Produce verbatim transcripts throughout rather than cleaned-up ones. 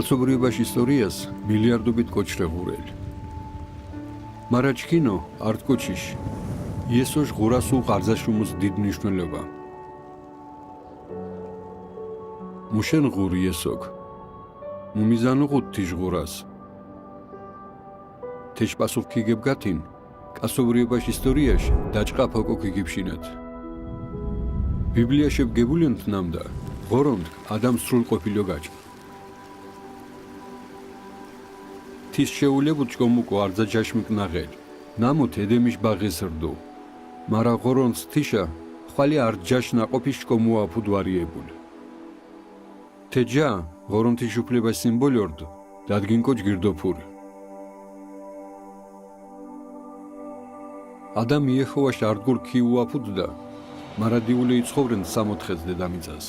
კაცობრიობაშ ისტორიას მილიარდობით კოჩი რე ღურელ. მარა ჩქინო, ართი კოჩიში იესოშ ღურას უყ რძა შუმუს დიდ ნიშნულობა. მუშენ ღურ იესოკ, მუ მიზანუღუდ თიში ღურას. თეში პასუხი გებგათინ, კაცობრიობაშ ისტორიაშ დაჭყა ფოკო ქიგიბშინათ. ბიბლიაშ ებ გებულენთ ნამდა, ღორონთ ადამ სრულ ყოფილო გაჭ. თის შეულებუდ ჭკომუკ ვარზა ჯაშ მიკნაღელ, ნამუ თე ედემიშ ბაღის რდუ. მარა ღორონც თიშა, ხვალი ართი ჯაშ ნაყოფიში ჭკომუ აფუდ ვარიებულ. თე ჯა, ღორონთი შუფლებაშ სიმბოლ ორდ, დადგინ კოჩ გირდოფურ. ადამ იეჰოვაშ ართი გურ ქიუაფუდ და, მარა დილე იცხოვრენ სამოთხეც დედამიწას.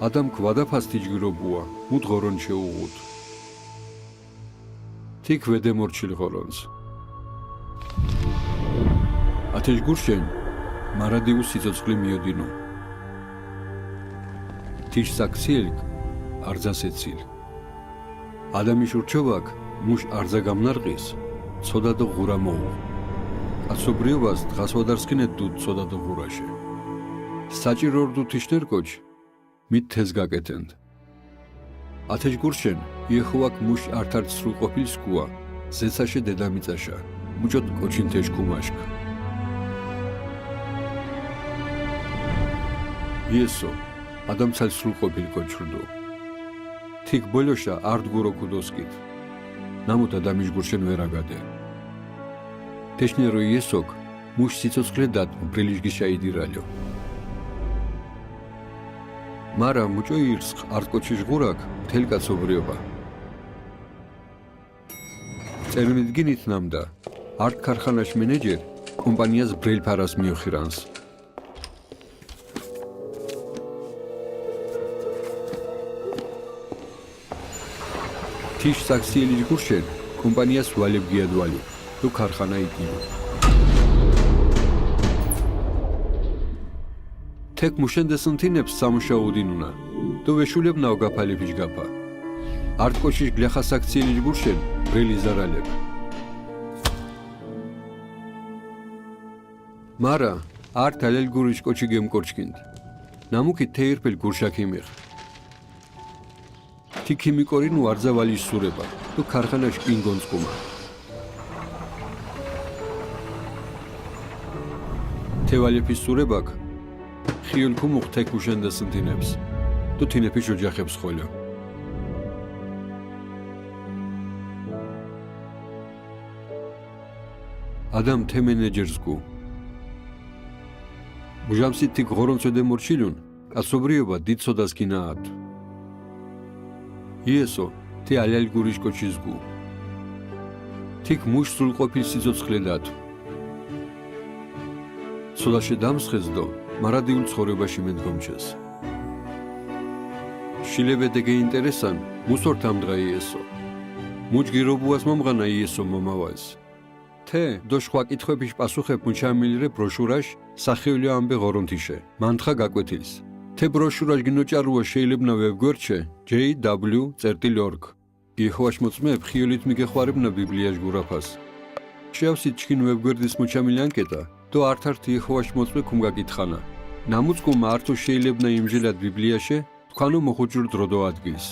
ადამ კვადაფას თიჯ გირობუა, მუდ ღორონ შეუღუდ. თი ܟვედე მორჩილ ღორონს. ათეშ გურშენ, მარა დილ სიცოცხლე მიოდინუ. თიშ საქციელკ, რძას ეცილ. ადამიშ ურჩევაკ, მუშ რძა გამნარყის, ცოდადო ღურა მოუ. კაცობრიობას დღას ვადარსკინეთ დუდ ცოდადო ღურაშე. საჭირო რდუ თიშნერ კოჩ, მით თეს გაკეთენდ. ათეშ გურშენ, იეჰოვაკ მუშ ართართ სრულ ყოფილს გუა, ზეცაშე დედამიწაშა, მუჭოდ კოჩინ თეშ ქუმაშკ. იესო, ადამ ცალ სრულ ყოფილ კოჩ რდუ. თი ܟ ბოლოშა ართი გურო ქუდოსკიდ. ნამუ თ ადამიშ გურშენ ვერ აგადე. თეშნერო იესოკ, მუშ სიცოცხლე დად ბრილიშ გიშა იდირალო. მარა მუჭო ირსხ ართი კოჩიში ღურაკ, თელ კაცობრიობა. წერმი დგინით ნამდა, ართი ქარხანაშ მენეჯერ, კომპანიას ბრელ ფარას მიოხირანს. თიშ საქციელიჯ გურშენ, კომპანიას ვალებ გიადვალი, დუ ქარხანა იკინო. თეკ მუშენდე სუნთინებს სამუშაო დინუნა, დუ ვეშულებნა ოგაფალეფიჯ გაფა. ართი კოჩიში გლეხა საქციელიჯ გურშენ, ბრელი ზარალებ. მარა, ართი ალელ გურიში კოჩი გემკორჩქინდ. ნამუ ქი თეირფელ გურშა ქიმიხ. თი ქიმიკორინ ვარზა ვალიში სურება, დუ ქარხანაშ კინ გონცკუმა. თე ვალეფის სურებაკ, ხიულ ქუმუხ თეკ მუშენდე სუნთინებს, დუ თინეფიܫ ოჯახებს ხოლო. ადამ თე მენეჯერს გუ. ბუჟამსი თი გ ღორონცოდე მორჩილუნ, კაცობრიობა დიდ ცოდას გინაათ. იესო, თე ალალ გურიში კოჩის გუ. თი ქ მუშ სრულ ყოფილ სიცოცხლე დათ. ცოდაშე დამსხეს დო, მარა დილ ცხოვრებაში მენდგომჩეს. შილებ ედე გეინტერესან, მუსორ თამ დღა იესო. მუჭ გირობუას მომღანა იესო მომავალს. თე, დო შხვა კითხვეფიშ პასუხებ მუჩამილ რე ბროშურაშ, სახეოლი ამბე ღორონთიშე, მანთხა გაკვეთილს. თე ბროშურაშ გინოჭარუა, შეილებნა ვებგვერდშე, ჯეი დაბლიუ წერტილ ორგ. იეჰოვაშ მოწმეებ ხიოლით მიგეხვარებნა ბიბლიაშ გურაფას. შეავსით ჩქინ ვებგვერდის მუჩამილ ანკეტა, დო ართართ იეჰოვაშ მოწმე ქუმგაკითხანა. ნამუც ქუმ ართო შეილებნა იმჟელად ბიბლიაშე, თქვანო მოხუჭურდ როდო ადგილს.